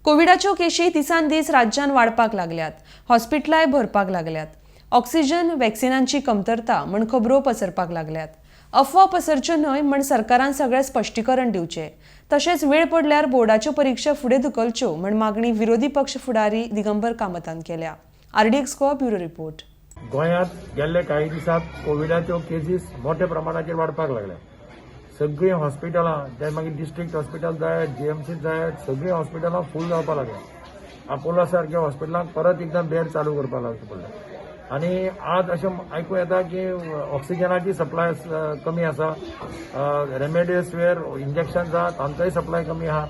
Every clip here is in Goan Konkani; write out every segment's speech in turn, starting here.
कोविडाच्यो केशी दिसान दीस राज्यांत वाडपाक लागल्यात. हॉस्पिटलांय भरपाक लागल्यात. ऑक्सिजन, वॅक्सिनांची कमतरता म्हण खबरो पसरपाक लागल्यात. अफवा पसरच्यो न्हय म्हण सरकारान सगळें स्पश्टीकरण दिवचें, तशेंच वेळ पडल्यार बोर्डाच्यो परिक्षा फुडें धुकलच्यो म्हण मागणी विरोधी पक्ष फुडारी दिगंबर कामतान केल्या. RDX Goa, bureau report. गोंयांत गेल्ले कांय दिसांत कोविडाच्यो केसीस मोठ्या प्रमाणाचेर वाडपाक लागल्या. सगळीं हॉस्पिटलां, ते मागीर डिस्ट्रिक्ट हॉस्पिटल जायत, जीएमसी जायत, सगळीं हॉस्पिटलां फूल जावपाक लागल्या. आपोलो सारक्या हॉस्पिटलांक परत एकदां बेड चालू करपाक लागचे पडले आनी आज अशें आयकूं येता की ऑक्सिजनाची सप्लाय कमी आसा, रेमडेसिवीर इंजेक्शन आहा तांचोय सप्लाय कमी आहा,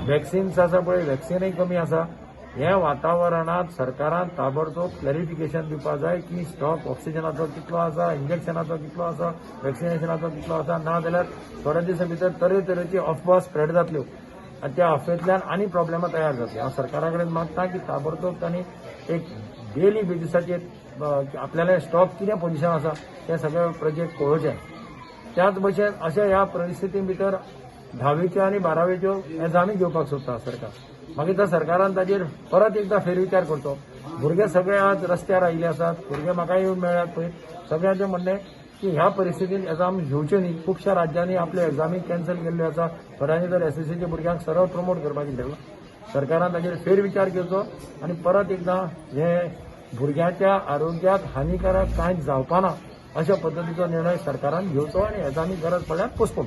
वॅक्सिन्स आसा पळय, वॅक्सिनूय कमी आसा. हे वातावरणांत सरकारान ताबडतोब क्लॅरिफिकेशन दिवपाक जाय की स्टॉक ऑक्सिजनाचो कितलो आसा, इंजेक्शनाचो कितलो आसा, वॅक्सिनेशनाचो कितलो आसा. ना जाल्यार थोड्या दिसां भितर तरेतरेची अफवा स्प्रेड जातल्यो आनी त्या अफवेंतल्यान आनी प्रॉब्लेमां तयार जातली. हांव सरकारा कडेन मागता की ताबडतोब तांणी एक डेली बेजिसाचेर आपल्याले स्टॉक कितें पोझिशन आसा तें सगळें प्रोजेक्ट पळोवचें. त्याच भशेन अशा ह्या परिस्थिती भितर धावेच्यो आनी बारावेच्यो एग्जामी घेवपाक सोदता सरकार. मागीर त्या सरकारान ताजेर परत एकदां फेरविचार करचो. भुरगे सगळे आज रस्त्यार आयिल्ले आसात. भुरगे म्हाका येवन मेळ्ळ्यात पळय, सगळ्यांचें म्हणणें की ह्या परिस्थितीन एग्जाम घेवच्यो न्ही. खुबश्या राज्यांनी आपल्यो एग्जामी कॅन्सल केल्ल्यो आसा. थोड्यांनी तर एसएससीच्या भुरग्यांक सरळ प्रमोट करपाचें ठरलां. सरकारान ताजेर फेरविचार घेवचो आनी परत एकदां हे भुरग्यांच्या आरोग्याक हानिकारक कांयच जावपाना अशा पद्दतीचो निर्णय सरकारान घेवचो आनी एग्जामी गरज पडल्यार पोस्टपोन.